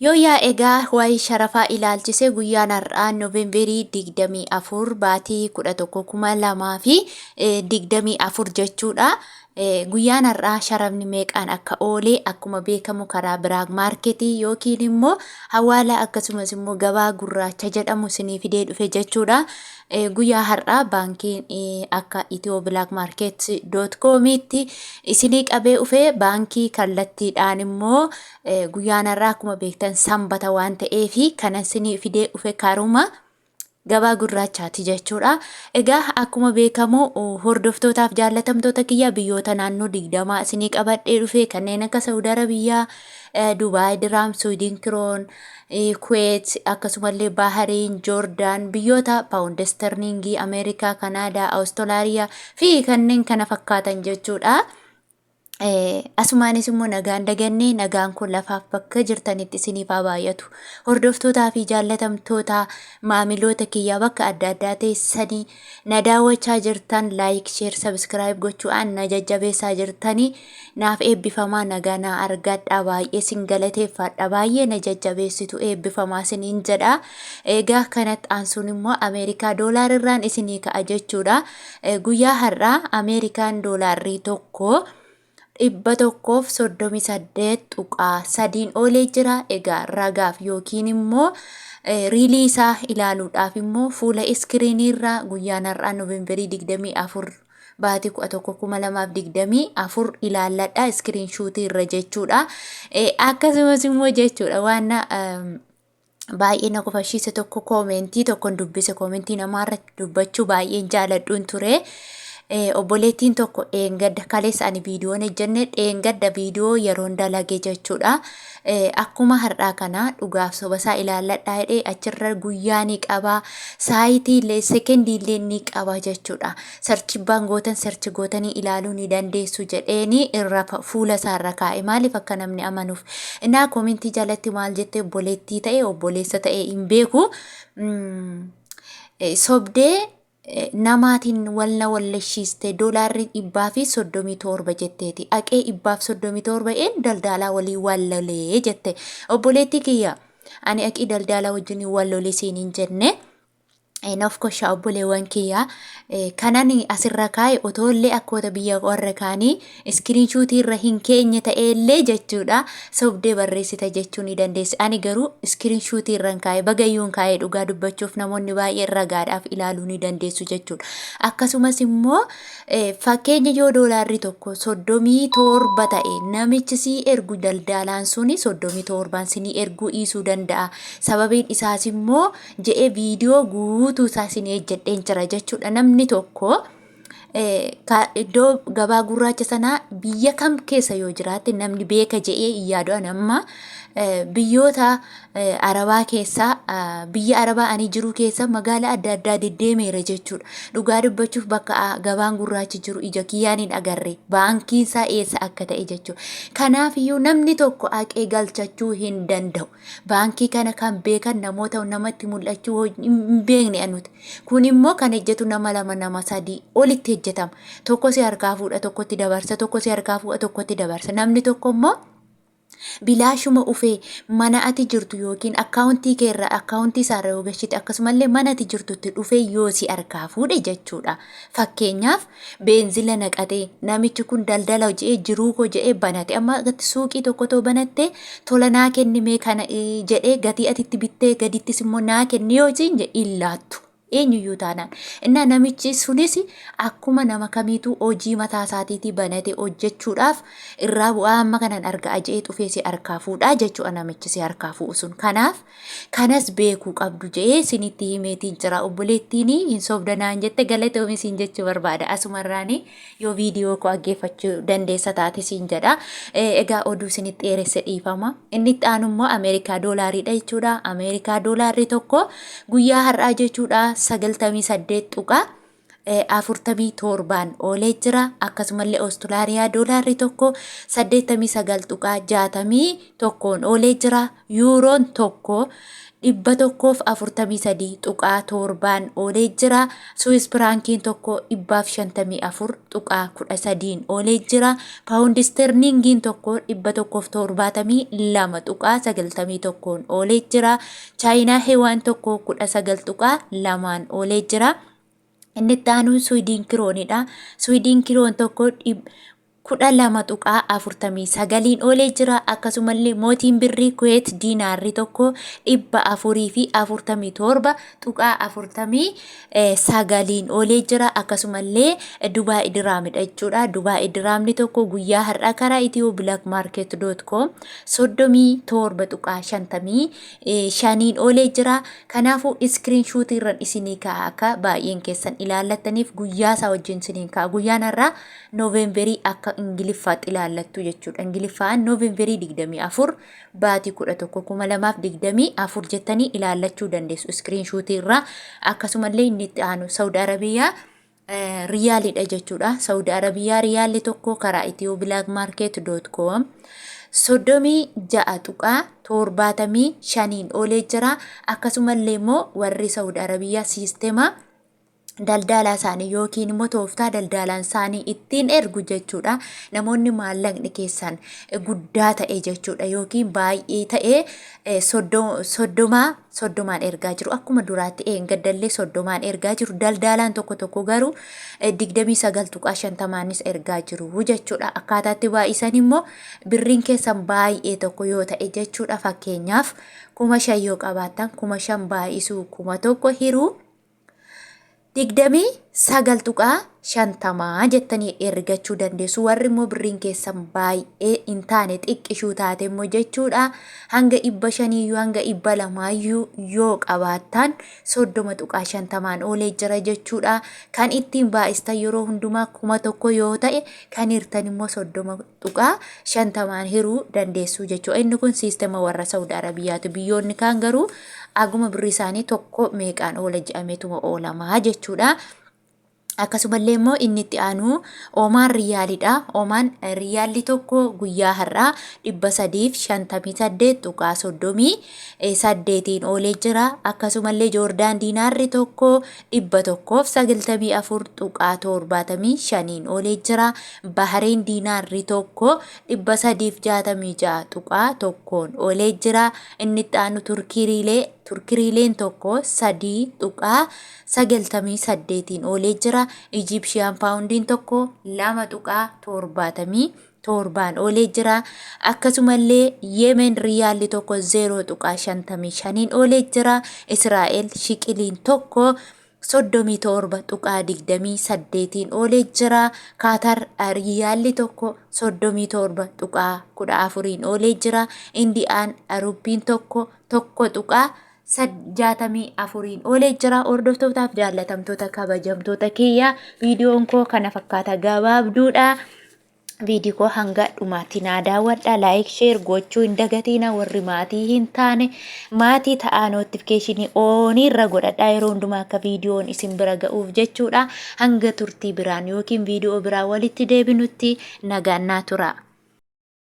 Yooyyaa egaa waa'ee sharafaa ilaalchisee guyyaan har'aa Noovemberii 24 baatii 11 2024 jechuudha. Guyyaan har'aa sharafni meeqaan akka oole akkuma beekamu karaa black market yookiin immoo hawaala akkasumas immoo gabaa gurraacha jedhamu isinii fidee dhufe jechuudha. Guyyaa har'aa baankiin akka Ethio Black Market dot comiitti isinii qabee dhufe. Baankii kallattiidhaan immoo guyyaan har'aa akkuma beektan Sanbata waan ta'eef kana isinii fidee dhufe karuma gabaa gurraachaati jechuudha. Egaa akkuma beekamu, hordoftootaaf jaallatamtoota kiyya, biyyoota naannoo 20 isinii qabadhee dhufe, kanneen akka Saudi Arabiyaa, Dubaay Diraam, Suudiin Kiroon, Kuweet, akkasumallee Bahariin, Joordaan, biyyoota Paawund Sterlingii, Ameerikaa, Kanaadaa, Awustiraaliyaa fi kanneen kana fakkaatan jechuudha. Asumaanis immoo nagaan dagannee, nagaan kun lafaaf bakka jirtanitti isiniif haa baay'atu. Hordoftootaa fi jaallatamtoota maamiloota kiyyaa bakka adda addaa teessanii na daawwachaa jirtan, like, share, subscribe gochuudhaan na jajjabeessaa jirtanii, naaf eebbifamaa, nagaa naa argadha. Baay'ee sin galateeffadha, baay'ee na jajjabeessitu, eebbifamaa isiniin jedha. Egaa kanatti aansuun immoo Ameerikaa doolaarirraan isinii ka'a jechuudha. Guyyaa har'aa Ameerikaan doolaarrii tokko 138.3n oolee jira. Egaa ragaaf yookiin immoo real isaa ilaaluudhaaf immoo fuula iskiriiniirraa guyyaan har'aa Noovembarii 24 baatii 11 2024 ilaalladha screenshot irra jechuudha. Akkasumas immoo jechuudha, waan baay'ee na kofashiise tokko, comment tokkon dubbise. Comment namaa irratti dubbachuu baay'een jaaladhuun ture. Obboleettiin tokko dheengadda, kaleessa ani viidiyoon hojjenne, dheengadda viidiyoo yeroon dalage jechuudha. Akkuma har'aa kana dhugaaf sobasaa ilaalladhaa jedhee achirra guyyaa ni qaba. Saayitii illee, sekendii illee ni qaba jechuudha. Search baan gootan, search gootanii ilaaluu ni dandeessu jedheeni irra fuula isaarra kaa'e, maaliif akka namni amanuuf. Innaa comment jalatti maal jette? Obboleettii ta'e obboleessa ta'e hin beeku. Sobdee namaatiin walna wallashiiste, doolaarri 137 jetteeti. Aqee 137 een daldaalaa walii wal lolee jette. Obboleettii kiyya, ani aqii daldaalaa wajjin wal lolee siin hin jenne. Naaf koshaa, obboleewwan kiyya, kanan asirra kaa'e otoo illee akkoota biyya warra kaanii screenshot irra hin keenye ta'ellee jechuudha, sobdee barreessita jechuu ni dandeessi. Ani garuu screenshot irra hin kaa'e, bagayyuu hin kaa'e. Dhugaa dubbachuuf namoonni baay'een ragaadhaaf ilaaluu ni dandeessu jechuudha. Akkasumas immoo fakkeenya yoo doolaarri tokko 37 ta'e, namichi sii ergu, daldaalaan suni 37n sinii erguu dhiisuu danda'a. Sababiin isaas immoo je'ee viidiyoo guutuu isaa isin hojjedheen jira jechuudha. Namni tokko iddoo gabaa gurraacha sanaa biyya kam keessa yoo jiraatte namni beeka je'ee hin yaadu. Ani amma biyyoota Arabaa keessa, biyya Arabaa ani jiru keessa magaalaa adda addaa deddeemeera jechuudha. Dhugaa dubbachuuf bakka gabaan gurraachi jiru ija kiyyaan hin agarre, baankiin isaa eessa akka ta'e jechuudha. Kanaafiyyuu namni tokko haqee galchachuu hin danda'u. Baankii kana kan beekan namoota namatti mul'achuu hin beekne nuti. Kun immoo kan hojjetu nama lama, nama sadii olitti hojjetama. Tokko si harkaa fuudha, tokkotti dabarsa, tokko si harkaa fuudha, tokkotti dabarsa. Namni tokko immoo bilaashuma ufee mana ati jirtu yookiin account keerra, account isaarra yoo gashite, akkasumallee mana ati jirtutti dhufee yoo si harkaa fuudhe jechuudha. Fakkeenyaaf beenzila naqatee namichi kun daldala jedhee, jiruu koo jedhee banate, amma suuqii tokko too banatte, tola naa kennimee kana jedhee, gatii atitti bittee gadittis immoo naa kenni yoo siin jedhe, hin laattu. Eenyuyyuu taanaan. Innaa namichi sunis akkuma nama kamiituu hojii mataa isaatiitii banate hojjechuudhaaf irraa bu'aa amma kanan arga'a jedhee dhufee si harkaa fuudhaa jechuudha namichi si harkaa fuudhu sun. Kanaaf kanas beekuu qabdu jedhee isinitti himeetiin jira. Obboleettiin hin sobda naan jette, galatoomi siin jechuu barbaada. Asumarraanii yoo viidiyoo koo dhaggeeffachuu dandeessa taate siin jedha. Egaa oduu isinitti dheeresse, dhiifama. Inni itti aanu immoo Ameerikaa doolaariidha jechuudha. Ameerikaa doolaarri tokko guyyaa har'aa jechuudha 98 tuqaa 47n oolee jira. Akkasumallee Oostulaariyaa doolaarri tokko 89.61n oolee jira. Yuuroon tokko 143.7n oolee jira. Suwis Piraankiin tokko 154.13n oolee jira. Paawundi Isterliingiin tokko 172.91n oolee jira. Chaayinaa Hewaan tokko 19.2n oolee jira. Inni itti aanu Suwidiin kiroonidha. Suwidiin kiroon tokko 12.49n oolee jira. Akkasumallee mootiin birrii Kuweet diinaarri tokko 447.49n oolee jira. Akkasumallee Dubaay diraamidha jechuudha. Dubaay diraamni tokko guyyaa har'aa karaa Itiyoo Black Market dot com 37.55n oolee jira. Kanaafuu iskiriin shuutii irran isinii kaa'a akka baay'een keessan ilaallattaniif guyyaa isaa wajjin isiniin kaa'a. Guyyaan har'aa Noovemberii akka Ingiliffaatti ilaallattu jechuudha. Ingiliffaan Noovemberii 24 baatii 11 2024 jettanii ilaallachuu dandeessu iskiriin shuutii irraa. Akkasumallee inni itti aanu Saudi Arabiyaa riyaalidha jechuudha. Saudi Arabiyaa riyaalli tokko karaa Itiyoo Black Market dot com 36.75n oolee jira. Akkasumallee immoo warri Saudi Arabiyaa siistema daldaalaa isaanii yookiin immoo tooftaa daldaalaan isaanii ittiin ergu jechuudha. Namoonni maallaqni keessan guddaa ta'e jechuudha yookiin baay'ee ta'e soddomaa soddomaan ergaa jiru. Akkuma duraatti eengaddallee soddomaan ergaa jiru. Daldaalaan tokko tokko garuu 29.50nis ergaa jiru jechuudha. Akkaataatti baay'isan immoo birriin keessan baay'ee tokko yoo ta'e jechuudha. Fakkeenyaaf 5,000 yoo qabaattan 5,000 baay'isuu 1,000 hiruu 29.50 jettanii ergachuu dandeessu. Warri immoo birriin keessan baay'ee hin taane xiqqishuu taate immoo jechuudha. Hanga 500yyuu hanga 200yyuu yoo qabaattan 30.50n oolee jira jechuudha. Kan ittiin baay'istan yeroo hundumaa 1,000 yoo ta'e kan hirtan immoo 30.50n hiruu dandeessu jechuudha. Inni kun siistema warra Saudi Arabiyaati. Biyyoonni kaan garuu aguma birrii isaanii tokko meeqaan oola jedhameetuma oolamaa jechuudha. Akkasumallee immoo inni itti aanu Oomaan Riyyaalidha. Oomaan Riyyaalli tokko guyyaa har'aa 358.38n oolee jira. Akkasumallee Joordaan Diinaarri tokko 194.75n oolee jira. Bahareen Diinaarri tokko 366.1n oolee jira. Inni itti aanu Turkii Riilee Turkiriileen tokko 3.98n oolee jira. Ijiipshiyaan Paawundiin tokko 2.77n oolee jira. Akkasumallee Yemen Riyaalli tokko 0.55n oolee jira. Israa'el Shiqiliin tokko 37.28n oolee jira. Kaatar Riyaalli tokko 37.14n oolee jira. Indiyaan Ruppiin tokko 1.64n oolee jira. Hordoftootaaf jaallatamtoota kabajamtoota kiyya viidiyoon koo kana fakkaata gabaabduudha. Viidiyoo koo hanga dhumaatti naa daawwadha. Laayik sheer gochuu hin dagatiina. Warri maatii hin taane maatii ta'aa notifikashinii oonii irra godhadha yeroo hundumaa akka viidiyoon isin bira ga'uuf jechuudha. Hanga turtii biraan yookiin viidiyoo biraa walitti deebinutti nagaan naa tura.